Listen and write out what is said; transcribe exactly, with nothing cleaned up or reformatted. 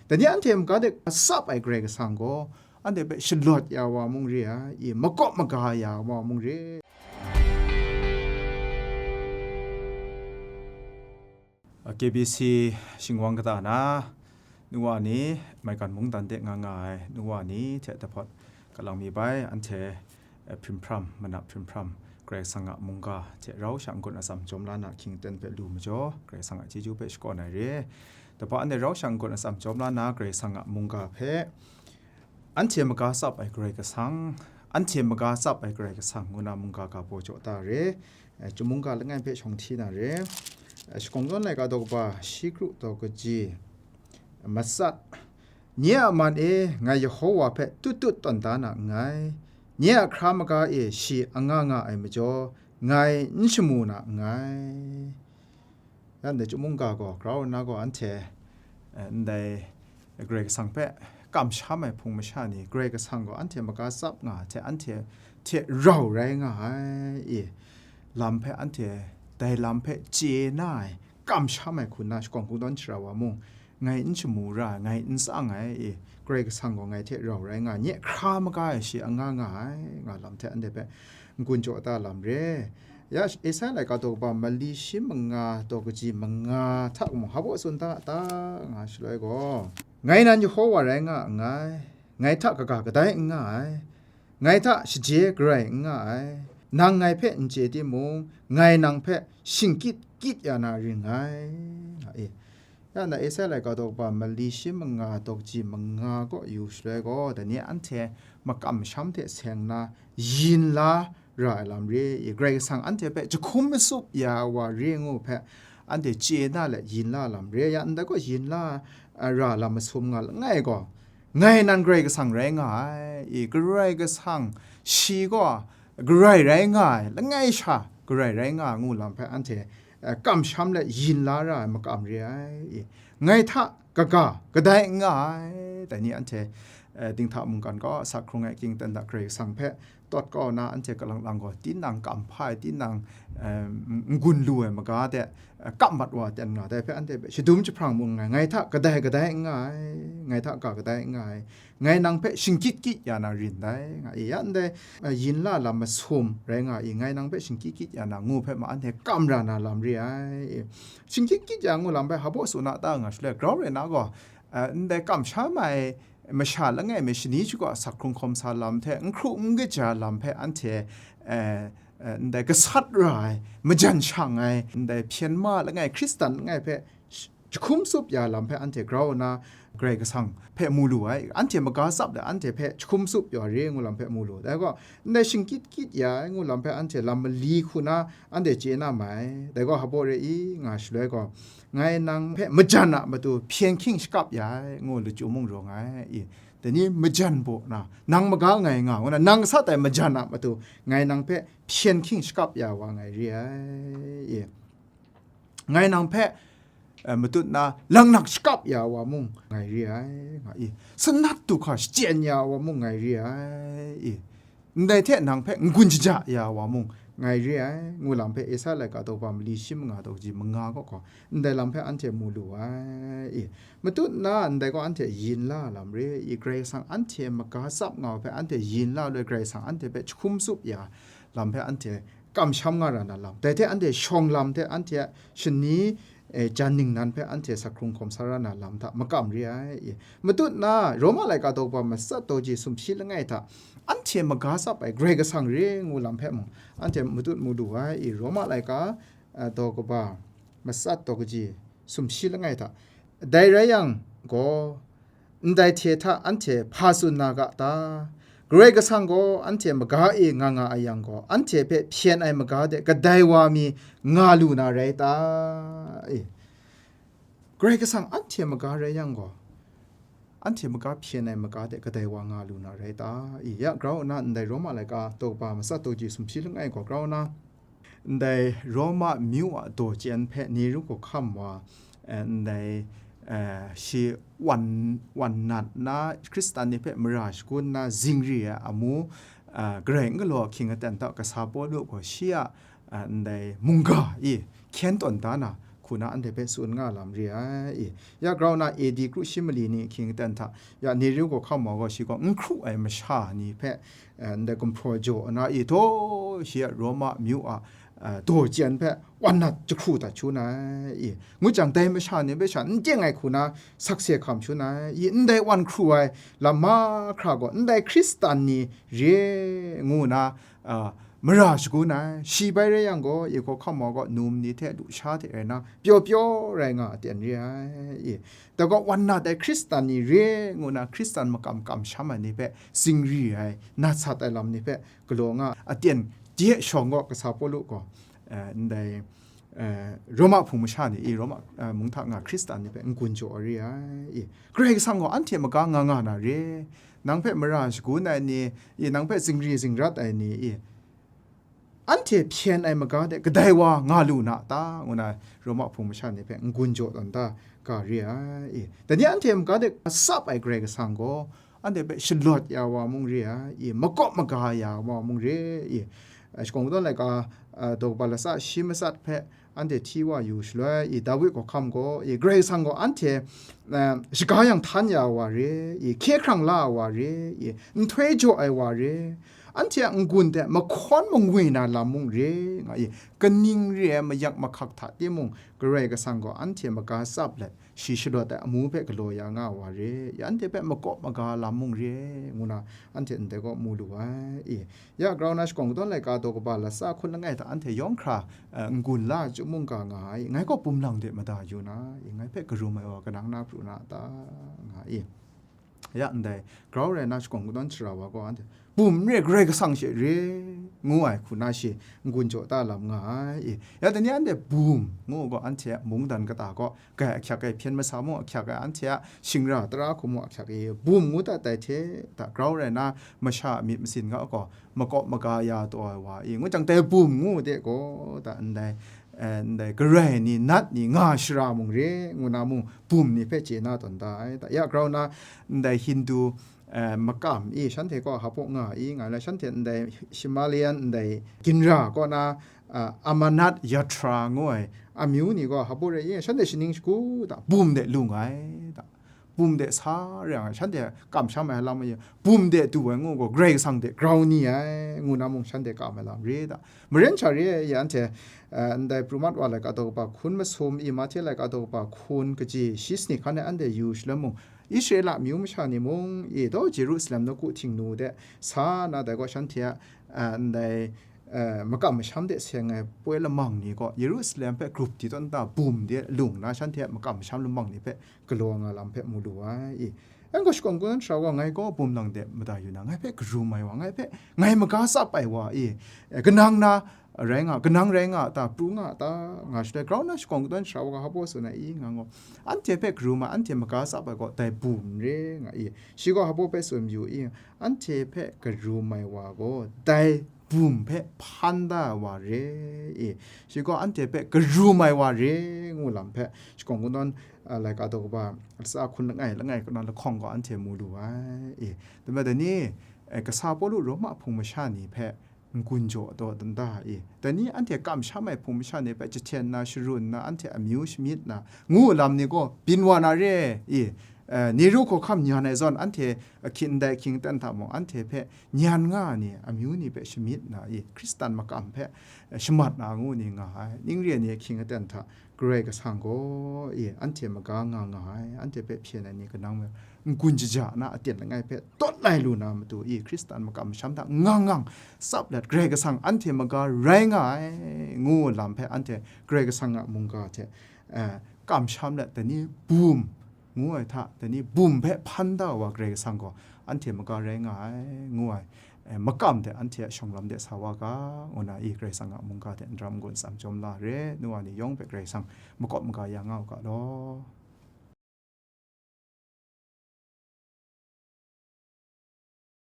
Dai ni anhte maga de tsap ai Karai Kasang gaw, anhte hpe shalawt ya wa mung re ai, i, makawp maga ya wa mung re. K B C shingwang kata na, nu wa ni, maigan mungdan de nga nga ai nu wa ni hte dahpawt kalang mi bai, anhte, eh, hprim hpram, manap hprim hpram, Karai Kasang a mungga hte rau sha n-gun atsam jawm la na hkying ten hpe lu majaw, Karai Kasang a chyeju hpe shakawn ai re. Dahpawt anhte rau sha n-gun atsam jawm la na Karai Kasang a mungga hpe, anhte maga tsap ai Karai Kasang, anhte maga tsap ai Karai Kasang ngu na mungga ga baw jaw da re. Eh, chyum mungga langai hpe shawng hti na re. Eh, Shakawn Laika daw kaba shi kru daw kaji, matsat. Nye a man e, ngai Yehowa hpe tut tut tawn da na nngai. Nye a hkra maga e shi anga nga ai majaw, ngai n shamu na nngai. Ya ndai chyum mungga gaw, grau nna gaw anhte, eh, ndai Karai Kasang hpe kamsham ai hpung masha ni, Karai Kasang gaw anhte maga tsap nga hte, anhte hte rau rai nga ai, i, lam hpe anhte, dai lam hpe chye na ai, kamsham ai hku nna shakawn kungdawn shara wa mung, ngai n shamu ra ai, ngai n tsang ai, i, Karai Kasang gaw ngai hte rau rai nga ai, nye hkra maga e shi anga nga ai, nga lam hte anhte hpe n-gun jaw da lam re. Ya, Esaia laika daw kaba mali shi manga daw kaji manga hta mung, hpa baw tsun da ta nga shaloi gaw, ngai nan Yehowa rai nga nngai, ngai hta kaga kadai n nga ai, ngai hta shaje garai n nga ai, nang ngai hpe n chye timung, ngai nang hpe shingkyit kyit ya na ring ngai, nga e. Ya na Esaia laika daw kaba mali shi manga daw kaji manga kaw yu shaloi gaw, dai ni anhte makamsham hte seng nna yin la ra ai lam re, i, Karai Kasang anhte hpe jahkum matsup ya wa re ngu hpe, anhte chye na let yin la lam re, ya ndai gaw yin la, a, ra lam masum nga langai gaw, ngai nan Karai Kasang rai nga ai, i, Karai Kasang shi gaw garai rai nga ai, langai sha garai rai nga ngu lam hpe anhte, eh, kamsham let yin la ra ai makam re ai, i, ngai hta kaga kadai n nga ai, dai ni anhte, eh, dinghta mungkan kaw sa hkrung ai hkying ten hta Karai Kasang hpe tawt kau na anhte kalang lang gaw, tinang kam hpa ai, tinang, eh, n-, n-gun lu ai maga de, eh, kap mat wa ten nga dai hpe, anhte hpe shadum jahprang mung n rai, ngai hta kadai kadai n nga ai, ngai hta ga kadai n nga ai, ngai nang hpe shingkyit kyit ya na rin dai, nga i, ya ndai, eh, yin la lam masum rai nga i, ngai nang hpe shingkyit kyit ya na ngu hpe ma anhte kam ra na lam re ai. Shingkyit kyit ya ngu lam hpe hpa baw tsun a ta nga shaloi, grau rai na gaw, eh, ndai kamsham ai masha langai mi shani shaga sa hkrung hkawm sa lam hte, n hkru n kaja lam hpe anhte, eh, eh, ndai gasat ra ai, majan shang ai, ndai hpyen ma langai, Hkristan langai hpe sh-, jahkum tsup ya lam hpe anhte grau nna, Karai Kasang hpe mu lu ai, anhte maga tsap let anhte hpe jahkum tsup ya re ngu lam hpe mu lu. Dai gaw, ndai shingkyit kyit ya ai ngu lam hpe anhte lam mali hku na anhte chye na mai. Dai gaw hpa baw re i, nga shaloi gaw, ngai nang hpe majan a matu hpyen hkying shakap ya ai, ngu lachyum mung rawng ai, i, dai ni majan baw na, nang maga ngai nga, ngu na, nang gasat ai majan a matu, ngai nang hpe hpyen hkying shakap ya wa ngai re ai, i, ngai nang hpe, eh, matut na, laknak shakap ya wa mung ngai re ai, nga i, sanat du hkra shachyen ya wa mung ngai re ai, i, ndai hte nang hpe n-gun shaja ya wa mung ngai re ai, ngu lam hpe Esaia laika daw kaba mali shi manga daw kaji manga kaw gaw, ndai lam hpe anhte mu lu ai, i, matut na ndai gaw anhte yin la lam re, i, Karai Kasang anhte maga tsap nga u hpe anhte yin la loi, Karai Kasang anhte hpe jahkum tsup ya lam hpe anhte kamsham nga ra na lam, dai hte anhte shawng lam hte anhte a shani, eh, jan ningnan hpe anhte sa hkrung hkawm sa ra na lam hta makam re ai, i, matut na, Roma laika daw kaba matsat daw ji sumshi langai hta, anhte maga tsap ai Karai Kasang re ngu lam hpe mung, anhte matut mu lu ai, i, Roma laika, eh, daw kaba matsat daw kaji sumshi langai hta, dai rai yang gaw, ndai hte hta anhte hpa tsun na ga ta? Karai Kasang gaw anhte maga e nga nga ai yang gaw, anhte hpe hpyen ai maga de kadai wa mi nga lu na rai ta? E, Karai Kasang anhte maga rai yang gaw, anhte maga hpyen ai maga de kadai wa nga lu na rai ta? I, ya grau nna ndai Roma laika daw kaba matsat daw ji sumshi langai gaw grau nna, ndai Roma myu a daw chyen hpe Nero hkam wa, eh, ndai, eh, shi wan, wan nat nna, Hkristan ni hpe mara shagun nna zingri ai amu, eh, garai n galaw ahkying aten hta kasa Pawlu gaw shi a, eh, ndai mungga e hkyen tawn da na, hku na anhte hpe tsun nga lam re ai. Ya grau na A D kru shi mali ni hkying aten hta, ya Nero gaw hkam wa gaw shi gaw n hkru ai masha ni hpe, eh, ndai gumhpraw jaw na i, taw shi a Roma myu a, eh, daw chyen hpe wan nat jahkru dat shu na i, ngu jang dai masha ni hpe sha n teng ai hku na sakse hkam shu na i, ndai wan hkru ai lam mahkra gaw ndai Hkristan ni re ngu na, ah, mara shagun ai. Shi bai rai yang gaw, i hkawhkam wa gaw num ni hte lusha hte rai na, pyaw pyaw rai nga aten re ai. I, da gaw wan nat ai Hkristan ni re ngu na, Hkristan makam kamsham ai ni hpe zingri ai, nat sat ai lam ni hpe galaw nga aten, de shawng gaw kasa Pawlu gaw, eh, ndai, eh, Roma hpung masha ni, i Roma, eh, mung hta nga Hkristan ni hpe n-gun jaw ai re ai. I, Karai Kasang gaw anhte maga nga nga na re, nang hpe mara shagun ai ni, i, nang hpe zingri zingrat ai ni, i, anhte hpyen ai maga de kadai wa nga lu na ta, ngu na Roma hpung masha ni hpe n-gun jaw tawn da ga re ai. I, dai ni anhte maga de tsap ai Karai Kasang gaw, anhte hpe shalawt ya wa mung re ai, i, makawp maga ya wa mung re, i, shakawn kadawn laika, a, daw kaba latsa shi matsat hpe anhte hti wa yu shaloi, i, Dawi hkawhkam gaw, i, Karai Kasang gaw anhte, a, shaga yang htan ya wa re, i, hkye hkrang la wa re, i, nhtoi jaw ai wa re, anhte a n-gun hte mahkawn mangwi na lam mung re, nga i, kaning re ai mayak mahkak hta timung, Karai Kasang gaw anhte maga tsap let, shi shalawt ai amu hpe galaw ya nga wa re, i, anhte hpe makawp maga lam mung re, ngu na anhte ndai gaw mu lu ai. I, ya grau na shakawn kadawn laika daw kaba latsa hkun langai hta anhte yawng hkra, eh, n-gun la chyum mungga nga ai, ngai gaw bum lang de mada yu na, i, ngai hpe karum ai wa kanang na pru na ta, nga i. Ya ndai grau rai na shakawn kadawn shara wa gaw anhte bum n re, Karai Kasang she re, ngu ai hku na shi n-gun jaw ta lam nga ai. I, ya dai ni anhte bum ngu gaw anhte a mungdan kata gaw, gai ahkyak e, hpyen masa mung ahkyak e, anhte a shingra tara hku mung ahkyak e, bum ngu dat dai hte, da grau rai na masha a myit masin ga gaw makawp maga ya taw ai wa i, ngu jang dai bum ngu de gaw, da ndai, eh, ndai garai ni, nat ni, nga shara mung re, ngu na mung bum ni hpe chye na tawn da ai. Da ya grau na ndai Hindu, eh, makam i, shanhte gaw hpaw nga i, nga la shanhte ndai Himalayan, ndai ginra kaw na, ah, Amarnath Yatra ngu ai amyu ni gaw hpaw rai i, shanhte shaning shagu da, bum de lung ai, da, bum de sa re ai, shanhte kamsham ai lam ai, bum de du ai ngu gaw, Karai Kasang de grau ni ai, ngu na mung shanhte kam ai lam re da. Maren sha re ai, ya anhte, eh, ndai pru mat wa laika daw kaba hkun masum i, Mahte laika daw kaba hkun kaji shi sani hkan e anhte yu shaloi mung, Israela myu masha ni mung i, daw Jerusalem nawku htingnu de sa na, dai gaw shanhte a, eh, ndai, eh, makam masham de seng ai poi lamang ni gaw Yerusalem hpe grup di tawn ta bum de lung na, shanhte a makam masham lamang ni hpe galaw nga lam hpe mu lu ai i. Yang gaw shakawn kadawn shara wa, ngai gaw bum lang de mada yu na, ngai hpe karum ai wa, ngai hpe, ngai maga tsap ai wa i, eh, kanang na rai nga, kanang rai nga ta, pru nga ta, nga shaloi, grau na shakawn kadawn shara wa ga hpaw tsun ai i, nga gaw, anhte hpe karum ai, anhte maga tsap ai gaw dai bum n re, nga i. Shi gaw hpaw hpe tsun yu i, anhte hpe karum ai wa gaw dai bum hpe hpan da ai wa re i, shi gaw anhte hpe karum ai wa re, ngu lam hpe shakawn kadawn, a, laika daw kaba latsa hkun langai langai kaw na lahkawng gaw anhte mu lu ai i. Dai majaw dai ni, e, kasa Pawlu Roma hpung masha ni hpe n-gun jaw taw dan da i. Dai ni anhte kamsham ai hpung masha ni hpe jahten na, sharun na, anhte amyu shamyit na, ngu lam ni gaw byin wa na re i. Eh, Nero hkawhkam nyan ai zawn, anhte ahkying ndai ahkying aten hta mung, anhte hpe nyan nga ai ni, amyu ni hpe shamyit na i, Hkristan makam hpe, eh, shamat na ngu ni nga ai, ning re ai ni ahkying aten hta Karai Kasang gaw i, anhte maga nga nga ai, anhte hpe hpyen ai ni kanang me, n-gun jaja na aten langai hpe tawt lai lu na matu i, Hkristan makam masham hta ngang ngang tsap let, Karai Kasang anhte maga rai nga ai, ngu lam hpe anhte Karai Kasang a mungga hte, eh, kamsham let, dai ni bum ngu ai hta, dai ni bum hpe hpan da wa Karai Kasang gaw anhte maga rai nga ai, ngu ai, eh, makam de anhte a shawng lam de sa wa ga, ngu na i Karai Kasang a mungga de n ram n-gun tsam chyawm la re, nu wa ni yawng hpe Karai Kasang makawp maga ya nga u ga law.